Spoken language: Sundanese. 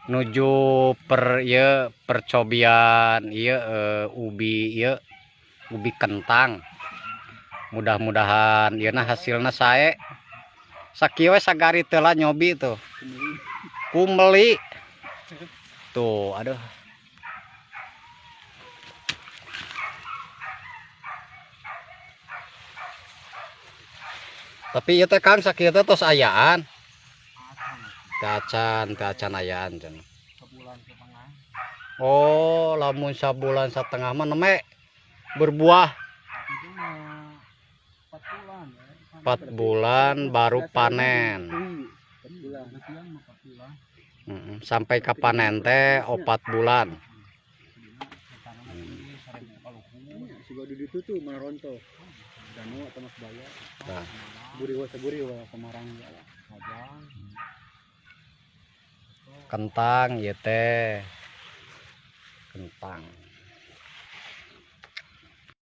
Nuju per ieu percobian ieu ubi ieu ubi kentang. Mudah-mudahan ieu na hasilna sae. Sakieu we sagari teu lah nyobi tuh. Kumeli. Tuh, aduh. Tapi ieu teh Kang sakieu teh tos ayaan. Teu acan ayaan cenah. Sebulan setengah. Oh, lamun sabulan setengah mah neme berbuah. Itu mah 4 bulan ya. 4 bulan baru panen. 4 bulan. Siang mah 4 bulan. Sampai ke panen teh 4 bulan. Siga di ditu tuh maronto. Danau atau Mas Baya. Nah. Buriwa saburiwa Semarang ya. Kentang ieu teh. Kentang.